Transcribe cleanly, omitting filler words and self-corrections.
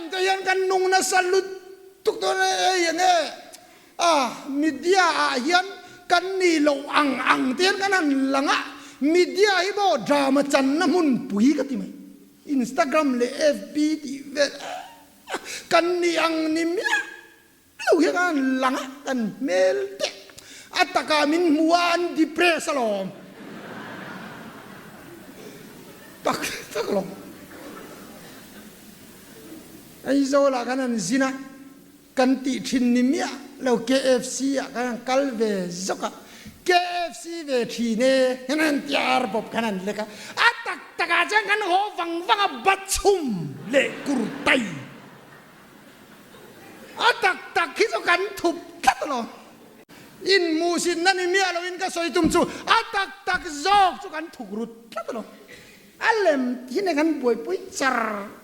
lem te hian kan nung nasa lutuk dawn e, ei enge a media ah hian kan nih loh ang ang te hian kan han lang a, media hi maw drama channa hmunpui ka ti mai, Instagram leh FB tih vel kan nih ang ni miah lo hian kan han lang a, kan hmel te a takah min hmu a an depress alawm tak tak alawm. Aizawl ah kan han zin a. Kan tih thin ni miah lo KFC ah kan han kal ve zawk a, KFC ve thin e kan han ti ar bawp kan han lek a, a tak tak ah chuan kan haw vang vang a bachhum leh kurtai a tak tak hi chu kan thup tlat alawm. Inhmuhsitna ni miah lo in ka sawi tum chu a tak tak zawk chu kan thuk rut tlat alawm. A lem hi nen kan buaipui char.